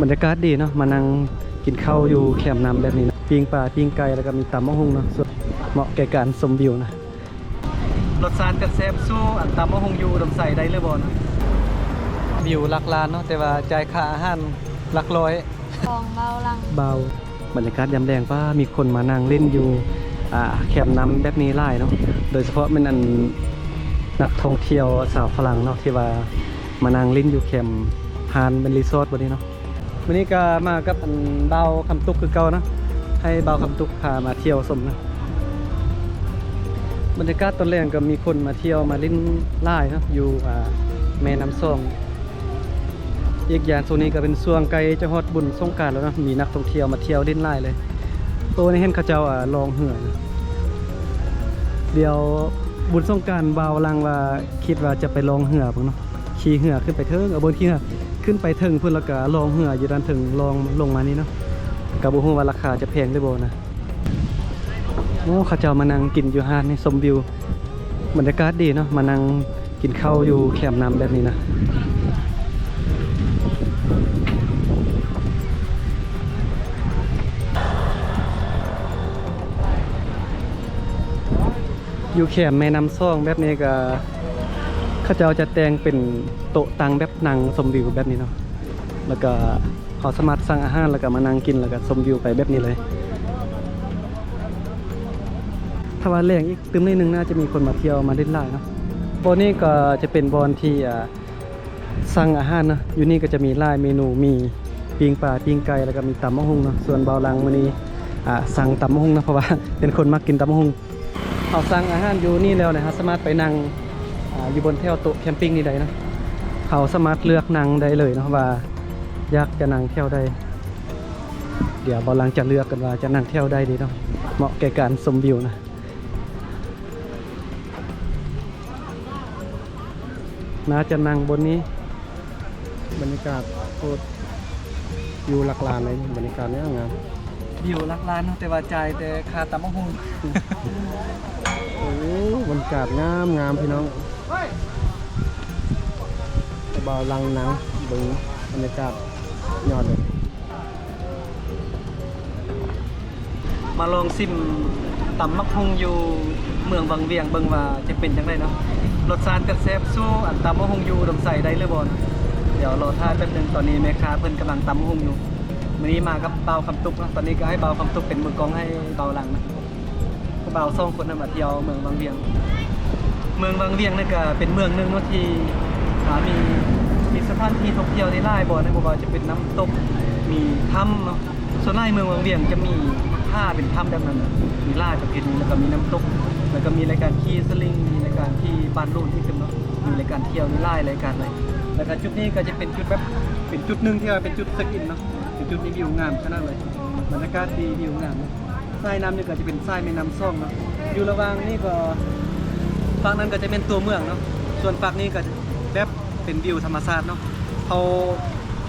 ບັນຍາກາດດີເນາະ ມານັ່ງກິນເຂົ້າຢູ່ແຄມນ້ຳແບບນີ້ນະ ປີ້ງປາ ປີ້ງໄກ່ ແລ້ວກໍມີຕຳບັກຫຸ່ງເນາະ ເໝາະແກ່ການຊົມວິວນະ. ລົດຊາດຈະແຊບສູ້ອັນຕຳບັກຫຸ່ງຢູ່ອຸດົມໄຊໄດ້ຫຼືບໍ່ນະ? ວິວຫຼັກລ້ານເນາະ ແຕ່ວ່າຈ່າຍຄ່າອາຫານຫຼັກຮ້ອຍ. ຂອງເບົາຫຼັງ ເບົາ ບັນຍາກາດຍາມແລງ ປ້າ ມີຄົນມານັ່ງຫຼິ້ນຢູ່ ອ່າ ແຄມນ້ຳແບບນີ້ຫຼາຍເນາະ ໂດຍສະເພາະແມ່ນອັນ ນັກທ່ອງທ່ຽວຊາວຝຣັ່ງເນາະ ທີ່ວ່າມານັ່ງຫຼິ້ນຢູ່ແຄມ ຮ້ານແມ່ນຣີສອດບໍ່ນີ້ເນາະ. ມື້ນີ້ກໍມາກັບອັນບ່າວຄຳຕຸກຄືເກົ່າເນາະ ໃຫ້ບ່າວຄຳຕຸກພາມາທ່ຽວຊົມເນາະ. ບັນຍາກາດຕອນແລງກໍມີຄົນມາທ່ຽວມາຫຼິ້ນຫຼາຍເນາະ ຢູ່ ອ່າ ແມ່ນ້ຳຊອງ. ອີກຢ່າງຊ່ວງນີ້ກໍເປັນຊ່ວງໃກ້ຈະຮອດບຸນສົງການແລ້ວເນາະ ມີນັກທ່ອງທ່ຽວມາທ່ຽວຫຼິ້ນຫຼາຍເລີຍ. ໂອ້ ນີ້ເຫັນເຂົາເຈົ້າ ອ່າ ລ່ອງເຮືອ. ດຽວບຸນສົງການ ບ່າວຫຼັງວ່າຄິດວ່າຈະໄປລ່ອງເຮືອເບິ່ງເນາະ ຂີ່ເຮືອຂຶ້ນໄປເທິງ ເອົາ ບໍ່ຂີ່ເຮືອ ຂຶ້ນໄປເທິງພຸ້ນ ແລ້ວກໍລ່ອງເຮືອຢູ່ດ້ານເທິງ ລ່ອງລົງມານີ້ເນາະ. ກໍບໍ່ຮູ້ວ່າລາຄາຈະແພງຫຼືບໍ່ນະ. ໂອ້ ເຂົາເຈົ້າມານັ່ງກິນຢູ່ຮ້ານນີ້ ຊົມວິວ ບັນຍາກາດດີເນາະ ມານັ່ງກິນເຂົ້າຢູ່ແຄມນ້ຳແບບນີ້ນະ. ຢູ່ແຄມແມ່ນ້ຳຊອງແບບນີ້ກໍ ເຂົາເຈົ້າຈະແຕ່ງເປັນໂຕະຕັ່ງແບບນັ່ງຊົມວິວແບບນີ້ເນາະ ແລ້ວກໍເຮົາສາມາດສັ່ງອາຫານ ແລ້ວກໍມານັ່ງກິນ ແລ້ວກໍຊົມວິວໄປແບບນີ້ເລີຍ. ຖ້າວ່າແລງອີກຕື່ມໜ້ອຍໜຶ່ງ ໜ້າຈະມີຄົນມາທ່ຽວມາຫຼິ້ນຫຼາຍເນາະ. ບ່ອນນີ້ກໍຈະເປັນບ່ອນທີ່ ອ່າ ສັ່ງອາຫານເນາະ ຢູ່ນີ້ກໍຈະມີຫຼາຍເມນູ ມີປີ້ງປາ ປີ້ງໄກ່ ແລ້ວກໍມີຕຳບັກຫຸ່ງເນາະ. ສ່ວນບ່າວຫຼັງມື້ນີ້ ອ່າ ສັ່ງຕຳບັກຫຸ່ງເນາະ ເພາະວ່າເປັນຄົນມັກກິນຕຳບັກຫຸ່ງ. ເຮົາສັ່ງອາຫານຢູ່ນີ້ແລ້ວນະ ເຮົາສາມາດໄປນັ່ງ ອ່າ ຢູ່ບົນແຖວໂຕະແຄມປິງນີ້ໄດ້ເນາະ. ເຮົາສາມາດເລືອກນັ່ງໄດ້ເລີຍເນາະ ວ່າຢາກຈະນັ່ງແຖວໃດ. ດຽວບ່າວຫຼັງຈະເລືອກກັນວ່າຈະນັ່ງແຖວໃດດີເນາະ ເໝາະແກ່ການຊົມວິວນະ. ໜ້າຈະນັ່ງບົນນີ້. ບັນຍາກາດໂຄດ ວິວຫຼັກລ້ານເລີຍ ບັນຍາກາດງາມໆ. ວິວຫຼັກລ້ານເນາະ ແຕ່ວ່າຈ່າຍແຕ່ຄ່າຕຳບັກຫຸ່ງ. ໂອ້ ບັນຍາກາດງາມໆ ພີ່ນ້ອງ. ບ່າວຫຼັງນັ່ງເບິ່ງບັນຍາກາດຍອດເລີຍ. ມາລອງຊິມຕຳບັກຫຸ່ງຢູ່ເມືອງວັງວຽງເບິ່ງວ່າຈະເປັນຈັ່ງໃດເນາະ. ລົດຊາດຈະແຊບສູ້ອັນຕຳບັກຫຸ່ງຢູ່ອຸດົມໄຊໄດ້ຫຼືບໍ່ນະ? ດຽວລໍຖ້າແປັບໜຶ່ງ. ຕອນນີ້ແມ່ຄ້າເພິ່ນກຳລັງຕຳບັກຫຸ່ງຢູ່. ມື້ນີ້ມາກັບບ່າວຄຳຕຸກເນາະ. ຕອນນີ້ກໍໃຫ້ບ່າວຄຳຕຸກເປັນມືກ້ອງໃຫ້ບ່າວຫຼັງນະ. ພວກເຮົາສອງຄົນນະມາທ່ຽວເມືອງວັງວຽງ. ເມືອງວັງວຽງນີ້ກະເປັນເມືອງໜຶ່ງເນາະ ທີ່ ອ່າ ມີ ມີສະຖານທີ່ທ່ອງທ່ຽວໄດ້ຫຼາຍບ່ອນນະ, ບໍ່ວ່າຈະເປັນນ້ຳຕົກ ມີຖ້ຳເນາະ. ສ່ວນຫຼາຍເມືອງວັງວຽງຈະມີຜາເປັນຖ້ຳແບບນັ້ນນະ, ມີຫຼາຍປະເພດນີ້, ແລ້ວກະມີນ້ຳຕົກ, ແລ້ວກະມີລາຍການຂີ່ສະລິງ, ມີລາຍການຂີ່ບານລູນອີກເນາະ, ມີລາຍການທ່ຽວ ມີຫຼາຍລາຍການເລີຍ. ແລ້ວກະຈຸດນີ້ກະຈະເປັນຈຸດແບບ ເປັນຈຸດໜຶ່ງທີ່ວ່າເປັນຈຸດເຊັກອິນເນາະ, ເປັນຈຸດທີ່ວິວງາມຂະໜາດເລີຍ, ບັນຍາກາດດີ ວິວງາມເລີຍ. ສາຍນ້ຳນີ້ກໍຈະເປັນສາຍແມ່ນ້ຳຊອງເນາະ, ຢູ່ລະຫວ່າງນີ້ກໍ ຝັ່ງນັ້ນກໍຈະແມ່ນຕົວເມືອງເນາະ, ສ່ວນຝັ່ງນີ້ກໍແບບເປັນວິວທຳມະຊາດເນາະ. ເຮົາ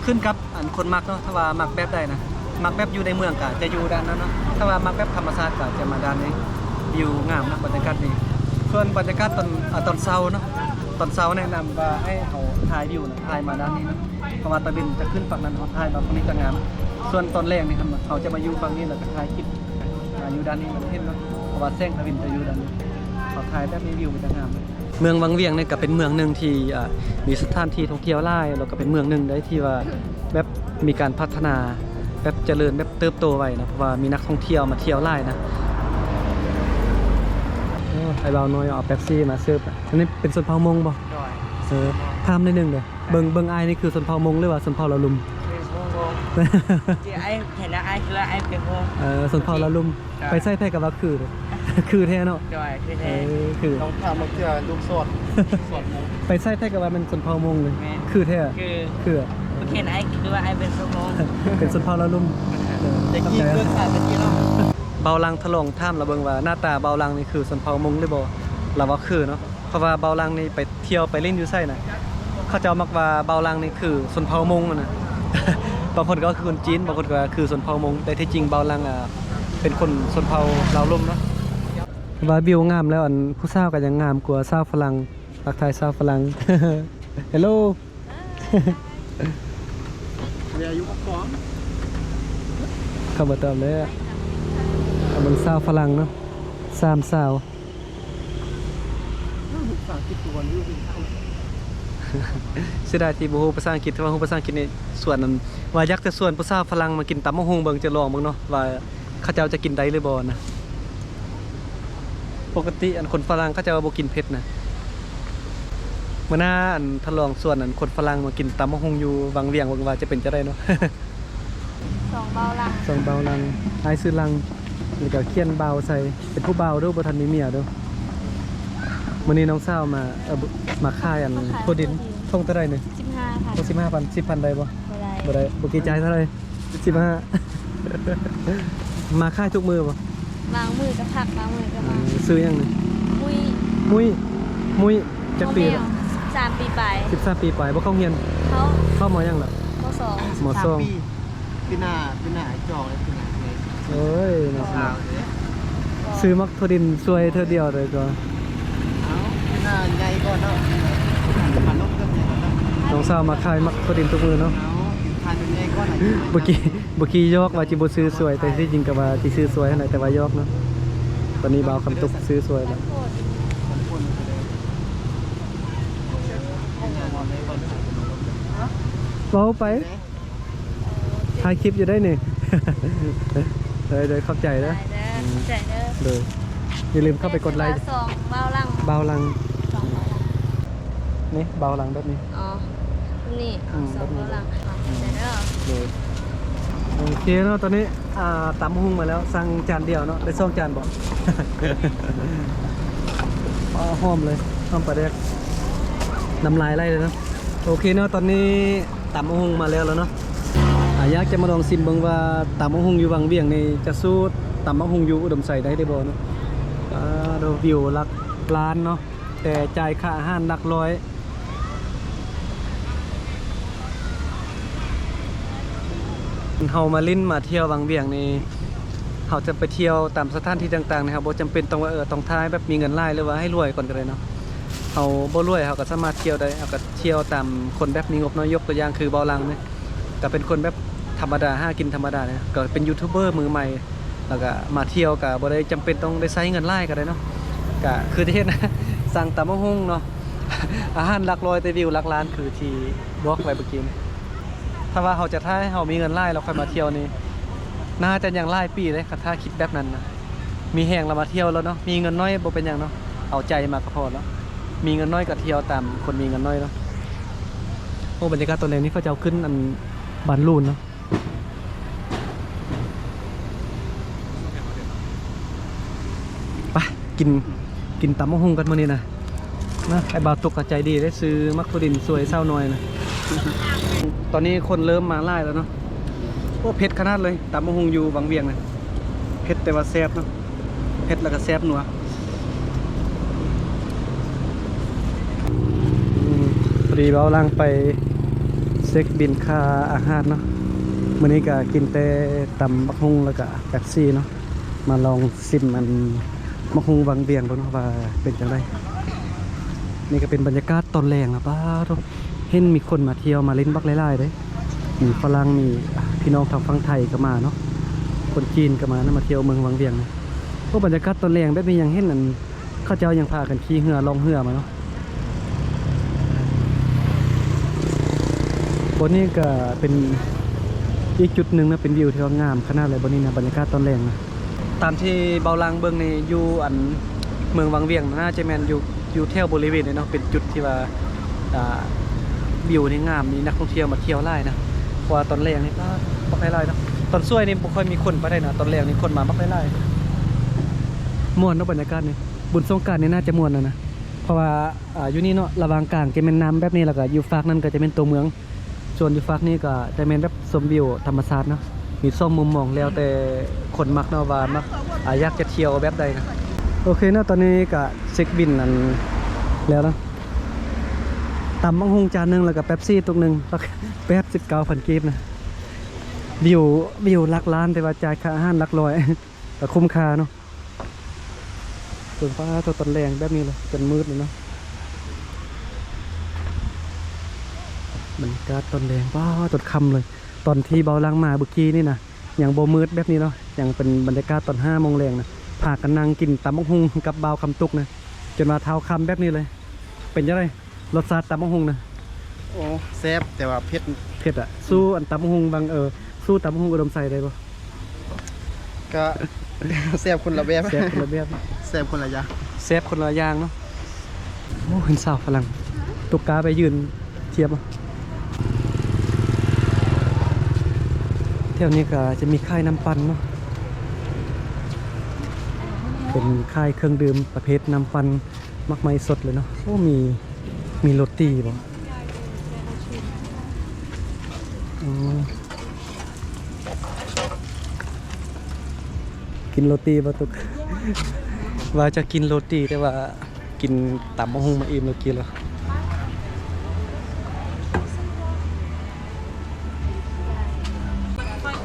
ຂຶ້ນກັບອັນຄົນມັກເນາະ, ຖ້າວ່າມັກແບບໃດນະ, ມັກແບບຢູ່ໃນເມືອງກໍຈະຢູ່ດ້ານນັ້ນເນາະ, ຖ້າວ່າມັກແບບທຳມະຊາດກໍຈະມາດ້ານນີ້. ວິວງາມເນາະ, ບັນຍາກາດດີ. ສ່ວນບັນຍາກາດຕອນ ອາ ຕອນເຊົ້າເນາະ, ຕອນເຊົ້າແນະນຳວ່າໃຫ້ເຮົາຖ່າຍວິວນະ ຖ່າຍມາດ້ານນີ້ເນາະ. ເພາະວ່າຕາເວັນຈະຂຶ້ນຝັ່ງນັ້ນ ເຮົາຖ່າຍມາຝັ່ງນີ້ຈະງາມ. ສ່ວນຕອນແລງນີ້ ເຮົາຈະມາຢູ່ຝັ່ງນີ້ ແລ້ວກໍຖ່າຍຄລິບ ອ່າ ຢູ່ດ້ານນີ້ ມັນເຫັນເນາະ, ເພາະວ່າແສງຕາເວັນຈະຢູ່ດ້ານນີ້. ເຮົາຖ່າຍແບບນີ້ ວິວມັນຈະງາມ. ເມືອງວັງວຽງນີ້ກໍເປັນເມືອງໜຶ່ງທີ່ ອ່າ ມີສະຖານທີ່ທ່ອງທ່ຽວຫຼາຍ ແລ້ວກໍເປັນເມືອງໜຶ່ງໄດ້ທີ່ວ່າແບບມີການພັດທະນາ ແບບຈະເລີນ ແບບເຕີບໂຕໄວເນາະ, ເພາະວ່າມີນັກທ່ອງທ່ຽວມາທ່ຽວຫຼາຍນະ. ໂອ້ ໄອ້ບ່າວນ້ອຍເອົາເປັບຊີມາເສີບ. ອັນນີ້ເປັນຊົນເຜົ່າມົ້ງບໍ່? ໂດຍ. ເອີ ຖາມໜ້ອຍໜຶ່ງເດີ້. ເບິ່ງ ເບິ່ງອ້າຍນີ້ຄືຊົນເຜົ່າມົ້ງ ຫຼືວ່າຊົນເຜົ່າລາວລຸ່ມ? ທີ່ອ້າຍເຫັນນະ ອ້າຍຄິດວ່າອ້າຍເປັນມົ້ງ. ເອີ ຊົນເຜົ່າລາວລຸ່ມ. ໄປໃສໃຜກໍວ່າຄືເດ້. ຄືແທ້ເນາະ. ໂດຍ ຄືແທ້. ເອີ ຄື ຕ້ອງຖາມວ່າເທື່ອລູກສອດ ສອດມົ້ງ. ໄປໃສໃຜກໍວ່າແມ່ນຊົນເຜົ່າມົ້ງເລີຍ. ແມ່ນ. ຄືແທ້. ຄື ຄື ເຫັນອ້າຍຄິດວ່າອ້າຍເປັນຄົນມົ້ງ. ເປັນຊົນເຜົ່າລາວລຸ່ມ. ເອີ ແຕ່ກີ້ເກີດສາຍຕະກີ້ເນາະ. ບ່າວຫຼັງທະລອງຖາມລາວເບິ່ງວ່າ ໜ້າຕາບ່າວຫຼັງນີ້ຄືຊົນເຜົ່າມົ້ງຫຼືບໍ່? ລາວວ່າຄືເນາະ. ເພາະວ່າບ່າວຫຼັງນີ້ໄປທ່ຽວໄປຫຼິ້ນຢູ່ໃສນະ ເຂົາເຈົ້າມັກວ່າບ່າວຫຼັງນີ້ຄືຊົນເຜົ່າມົ້ງນະ. ບາງຄົນກໍວ່າຄືຄົນຈີນ, ບາງຄົນກໍວ່າຄືຊົນເຜົ່າມົ້ງ, ແຕ່ທີ່ຈິງບ່າວຫຼັງ ອ່າ ເປັນຄົນຊົນເຜົ່າລາວລຸ່ມເນາະ. ວ່າວິວງາມແລ້ວ ອັນ ຜູ້ສາວກໍຍັງງາມກວ່າສາວຝຣັ່ງ. ທັກທາຍສາວຝຣັ່ງ. Hello. ເຂົ້າມາຕາມແລ້ວ ເບິ່ງສາວຝຣັ່ງເນາະ ສາມສາວ. ເສຍດາຍທີ່ບໍ່ຮູ້ພາສາອັງກິດ ຖ້າວ່າຮູ້ພາສາອັງກິດນີ້ ຊວນ ອັນ ວ່າຢາກຈະຊວນຜູ້ສາວຝຣັ່ງມາກິນຕຳບັກຫຸ່ງເບິ່ງ ຈະລອງເບິ່ງເນາະ ວ່າເຂົາເຈົ້າຈະກິນໄດ້ຫຼືບໍ່ນະ. ປົກກະຕິ ອັນ ຄົນຝຣັ່ງເຂົາເຈົ້າບໍ່ກິນເຜັດນະ. ມື້ໜ້າ ອັນ ທະລອງຊວນ ອັນ ຄົນຝຣັ່ງມາກິນຕຳບັກຫຸ່ງຢູ່ວັງວຽງເບິ່ງວ່າຈະເປັນຈັ່ງໃດເນາະ. ສອງບ່າວຫຼັງ ສອງບ່າວຫຼັງ ອ້າຍຊື່ຫຼັງ ແລ້ວກໍຂຽນບ່າວໃສ່ ເປັນຜູ້ບ່າວເດີ້ ບໍ່ທັນມີເມຍເດີ້. ມື້ນີ້ນ້ອງສາວມາ ເອີ ມາຂາຍ ອັນ ມາຂາຍຖົ່ວດິນ ຖົ່ວດິນ ຖົງເທົ່າໃດນີ້? ສິບຫ້າພັນ ໂອ້ ສິບຫ້າພັນ ສິບພັນໄດ້ບໍ່? ບໍ່ໄດ້ ບໍ່ໄດ້ ບໍ່ເກງໃຈເທົ່າໃດ? ສິບຫ້າ ມາຂາຍທຸກມື້ບໍ່? ບາງມື້ກໍພັກ ບາງມື້ກໍມາ. ອືມ ຊື່ຫຍັງນີ້? ມຸ້ຍ ມຸ້ຍ ມຸ້ຍ ຈັກປີແລ້ວ? ສິບສາມປີປາຍ ສິບສາມປີປາຍ. ບໍ່ເຂົ້າໂຮງຮຽນ? ເຂົ້າ ເຂົ້າ ມໍ ຫຍັງລະ? ມໍສອງ ມໍສອງ ສິບສາມປີ. ປີໜ້າ ປີໜ້າຈອງເລີຍ ປີໜ້າໃຫຍ່. ໂອ້ຍເນາະ ສາວເດ້ ຊື້ໝາກຖົ່ວດິນຊ່ວຍເທື່ອດຽວເລີຍກໍ ເອົາ ປີໜ້າໃຫຍ່ກ່ອນເນາະ ມາລົງກັນໃຫຍ່ກ່ອນເນາະ. ນ້ອງສາວມາຂາຍໝາກຖົ່ວດິນທຸກມື້ເນາະ. ເອົາ ຂາຍໃຫຍ່ກ່ອນນະ. ເມື່ອກີ້ ເມື່ອກີ້ຢອກວ່າຊິບໍ່ຊື້ຊ່ວຍ ແຕ່ທີ່ຈິງກໍວ່າຊິຊື້ຊ່ວຍຫັ້ນແຫຼະ ແຕ່ວ່າຢອກເນາະ. ຕອນນີ້ບ່າວຄຳຕຸກຊື້ຊ່ວຍແລ້ວ. ເວົ້າໄປ ຖ່າຍຄລິບຢູ່ໄດ໋ນີ້. ໂດຍ ໂດຍ ຂອບໃຈເດີ້ ຂອບໃຈເດີ້ ອືມ ຂອບໃຈເດີ້ ໂດຍ. ຢ່າລືມເຂົ້າໄປກົດໄລ ສອງບ່າວຫຼັງ ບ່າວຫຼັງ ສອງບ່າວຫຼັງ ນີ້ບ່າວຫຼັງແບບນີ້. ອໍ ນີ້ ອືມ ສອງບ່າວຫຼັງ ແບບນີ້ ຂອບໃຈເດີ້ ໂດຍ. ໂອເຄເນາະ ຕອນນີ້ ອ່າ ຕຳບັກຫຸ່ງມາແລ້ວ ສັ່ງຈານດຽວເນາະ ໄດ້ສອງຈານບໍ່? ອໍ ຫອມເລີຍ ຫອມປາແດກ ນ້ຳລາຍໄຫຼເລີຍເນາະ. ໂອເຄເນາະ ຕອນນີ້ ຕຳບັກຫຸ່ງມາແລ້ວລະເນາະ. ອາ ຢາກຈະມາລອງຊິມເບິ່ງວ່າ ຕຳບັກຫຸ່ງຢູ່ວັງວຽງນີ້ ຈະສູ້ຕຳບັກຫຸ່ງຢູ່ອຸດົມໄຊໄດ້ຫຼືບໍ່ເນາະ. ອາ ໂດ ວິວຫຼັກລ້ານເນາະ ແຕ່ຈ່າຍຄ່າອາຫານຫຼັກຮ້ອຍ. ເຮົາມາຫຼິ້ນມາທ່ຽວວັງວຽງນີ້ ເຮົາຈະໄປທ່ຽວຕາມສະຖານທີ່ຕ່າງໆນີ້ ເຮົາບໍ່ຈຳເປັນຕ້ອງວ່າ ເອີ ຕ້ອງຖ່າຍແບບມີເງິນຫຼາຍ ຫຼືວ່າໃຫ້ລວຍກ່ອນກໍໄດ້ເນາະ. ເຮົາບໍ່ລວຍ ເຮົາກໍສາມາດທ່ຽວໄດ້ ເຮົາກໍທ່ຽວຕາມຄົນແບບມີງົບເນາະ. ຍົກຕົວຢ່າງຄືບ່າວຫຼັງນີ້ ກໍເປັນຄົນແບບທຳມະດາ ຫາກິນທຳມະດານີ້ ກໍເປັນຢູທູບເບີມືໃໝ່ ແລ້ວກໍມາທ່ຽວກໍບໍ່ໄດ້ຈຳເປັນຕ້ອງໄດ້ໃຊ້ເງິນຫຼາຍກໍໄດ້ເນາະ. ກໍຄືທີ່ເຫັນ ສັ່ງຕຳບັກຫຸ່ງເນາະ ອາຫານຫຼັກຮ້ອຍ ແຕ່ວິວຫຼັກລ້ານ ຄືທີ່ບອກໄວ້ເມື່ອກີ້ນີ້. ຖ້າວ່າເຮົາຈະຖ້າໃຫ້ເຮົາມີເງິນຫຼາຍແລ້ວຄ່ອຍມາທ່ຽວນີ້ ໜ້າຈະຍັງຫຼາຍປີເດ້ ຄັນຖ້າຄິດແບບນັ້ນນະ. ມີແຮງລະມາທ່ຽວໂລດເນາະ ມີເງິນໜ້ອຍບໍ່ເປັນຫຍັງເນາະ ເອົາໃຈມາກໍພໍແລ້ວ. ມີເງິນໜ້ອຍກໍທ່ຽວຕາມຄົນມີເງິນໜ້ອຍເນາະ. ໂອ້ ບັນຍາກາດຕອນແລງນີ້ ເຂົາເຈົ້າຂຶ້ນອັນບານລູນເນາະ. ໄປ ກິນ ກິນຕຳບັກຫຸ່ງກັນມື້ນີ້ນະ. ນະ ໄອ້ບ່າວຕຸກກໍໃຈດີເດ້ ຊື້ໝາກຖົ່ວດິນຊ່ວຍສາວນ້ອຍນະ. ຕອນນີ້ຄົນເລີ່ມມາຫຼາຍແລ້ວເນາະ. ໂອ້ ເຜັດຂະໜາດເລີຍ ຕຳບັກຫຸ່ງຢູ່ວັງວຽງນະ. ເຜັດແຕ່ວ່າແຊບເນາະ ເຜັດແລ້ວກໍແຊບນົວ. ອືມ ພໍດີເວົ້າຫຼັງໄປເຊັກບິນຄ່າອາຫານເນາະ. ມື້ນີ້ກໍກິນແຕ່ຕຳບັກຫຸ່ງ ແລ້ວກໍເປັບຊີເນາະ. ມາລອງຊິມອັນບັກຫຸ່ງວັງວຽງເບິ່ງເນາະ ວ່າເປັນຈັ່ງໃດ. ນີ້ກໍເປັນບັນຍາກາດຕອນແລງນະ. ປ້າໂທ້ ເຫັນມີຄົນມາທ່ຽວມາຫຼິ້ນບັກຫຼາຍໆເດ້. ມີຝຣັ່ງ ມີພີ່ນ້ອງທາງຝັ່ງໄທກໍມາເນາະ ຄົນຈີນກໍມານະ ມາທ່ຽວເມືອງວັງວຽງນະ. ໂອ້ ບັນຍາກາດຕອນແລງແບບນີ້ ຍັງເຫັນອັນ ເຂົາເຈົ້າຍັງພາກັນຂີ່ເຮືອລ່ອງເຮືອມາເນາະ. ບ່ອນນີ້ກໍເປັນອີກຈຸດໜຶ່ງນະ ເປັນວິວທີ່ວ່າງາມຂະໜາດເລີຍບ່ອນນີ້ນະ ບັນຍາກາດຕອນແລງນະ. ຕາມທີ່ເບົາຫຼັງເບິ່ງນີ້ ຢູ່ອັນເມືອງວັງວຽງ ໜ້າຈະແມ່ນຢູ່ ຢູ່ແຖວບໍລິເວນນີ້ເນາະ ເປັນຈຸດທີ່ວ່າ ອ່າ ວິວນີ້ງາມ ມີນັກທ່ອງທ່ຽວມາທ່ຽວຫຼາຍນະ. ເພາະວ່າຕອນແລງນີ້ ປາດ ບັກຫຼາຍໆເນາະ. ຕອນສວຍນີ້ບໍ່ຄ່ອຍມີຄົນປານໃດນະ ຕອນແລງນີ້ຄົນມາບັກຫຼາຍໆ. ມ່ວນເນາະ ບັນຍາກາດນີ້ ບຸນສົງການນີ້ໜ້າຈະມ່ວນນະ ເພາະວ່າ ອ່າ ຢູ່ນີ້ເນາະ ລະຫວ່າງກາງຈະແມ່ນນ້ຳແບບນີ້ ແລ້ວກໍຢູ່ຟາກນັ້ນກໍຈະແມ່ນຕົວເມືອງ ສ່ວນຢູ່ຟາກນີ້ກໍຈະແມ່ນແບບຊົມວິວທຳມະຊາດເນາະ. ມີສອງມຸມມອງ ແລ້ວແຕ່ຄົນມັກເນາະ ວ່າມັກ ອ່າ ຢາກຈະທ່ຽວແບບໃດນະ. ໂອເຄເນາະ ຕອນນີ້ກໍເຊັກບິນນັ້ນແລ້ວເນາະ. ຕຳບັກຫຸ່ງຈານໜຶ່ງ ແລ້ວກໍເປັບຊີຕຸກໜຶ່ງ ແປດສິບເກົ້າພັນກີບນະ. ວິວ ວິວຫຼັກລ້ານ ແຕ່ວ່າຈ່າຍຄ່າອາຫານຫຼັກຮ້ອຍ ກໍຄຸ້ມຄ່າເນາະ. ເບິ່ງ ປາດໂທ້ ຕອນແລງແບບນີ້ເລີຍ ຈົນມືດເລີຍເນາະ. ບັນຍາກາດຕອນແລງ ປາດ ຈົນຄ່ຳເລີຍ. ຕອນທີ່ເບົາຫຼັງມາເມື່ອກີ້ນີ້ນະ ຍັງບໍ່ມືດແບບນີ້ເນາະ ຍັງເປັນບັນຍາກາດຕອນຫ້າໂມງແລງນະ ພາກັນນັ່ງກິນຕຳບັກຫຸ່ງກັບບ່າວຄຳຕຸກນະ ຈົນວ່າທ້າວຄ່ຳແບບນີ້ເລີຍ. ເປັນຈັ່ງໃດ ລົດຊາດຕຳບັກຫຸ່ງນະ? ໂອ້ ແຊບ ແຕ່ວ່າເຜັດ ເຜັດອະ. ອືມ ສູ້ອັນຕຳບັກຫຸ່ງບາງ ເອີ ສູ້ຕຳບັກຫຸ່ງອຸດົມໄຊໄດ້ບໍ່? ກະ ແຊບຄົນລະແບບ ແຊບຄົນລະແບບ ແຊບຄົນລະຢ່າງ ແຊບຄົນລະຢ່າງເນາະ. ໂອ້ ເຫັນສາວຝຣັ່ງ ຕຸກກ້າໄປຢືນທຽບ. ແຖວນີ້ກໍຈະມີຂາຍນ້ຳປັ່ນເນາະ ເປັນຂາຍເຄື່ອງດື່ມປະເພດນ້ຳປັ່ນ ໝາກໄມ້ສົດເລີຍເນາະ. ໂອ້ ມີ ມີໂຣຕີບໍ່? ອໍ ກິນໂຣຕີບໍ່ຕຸກ? ວ່າຈະກິນໂຣຕີ ແຕ່ວ່າກິນຕຳບັກຫຸ່ງມາອີ່ມແລ້ວກິນລະ.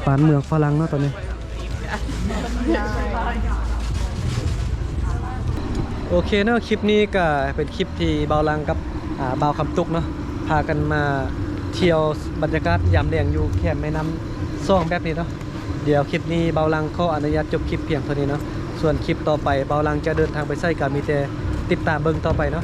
ບ້ານເມືອງຝຣັ່ງເນາະຕອນນີ້. ໂອເຄເນາະ ຄລິບນີ້ກະເປັນຄລິບທີ່ເບົາຫຼັງກັບ ອ່າ ບ່າວຄຳຕຸກເນາະ ພາກັນມາທ່ຽວບັນຍາກາດຍາມແລງຢູ່ແຄມແມ່ນ້ຳສອງແບບນີ້ເນາະ. ດຽວຄລິບນີ້ເບົາຫຼັງຂໍອະນຸຍາດຈົບຄລິບພຽງເທົ່ານີ້ເນາະ. ສ່ວນຄລິບຕໍ່ໄປເບົາຫຼັງຈະເດີນທາງໄປໃສ ກະມີແຕ່ຕິດຕາມເບິ່ງຕໍ່ໄປເນາະ.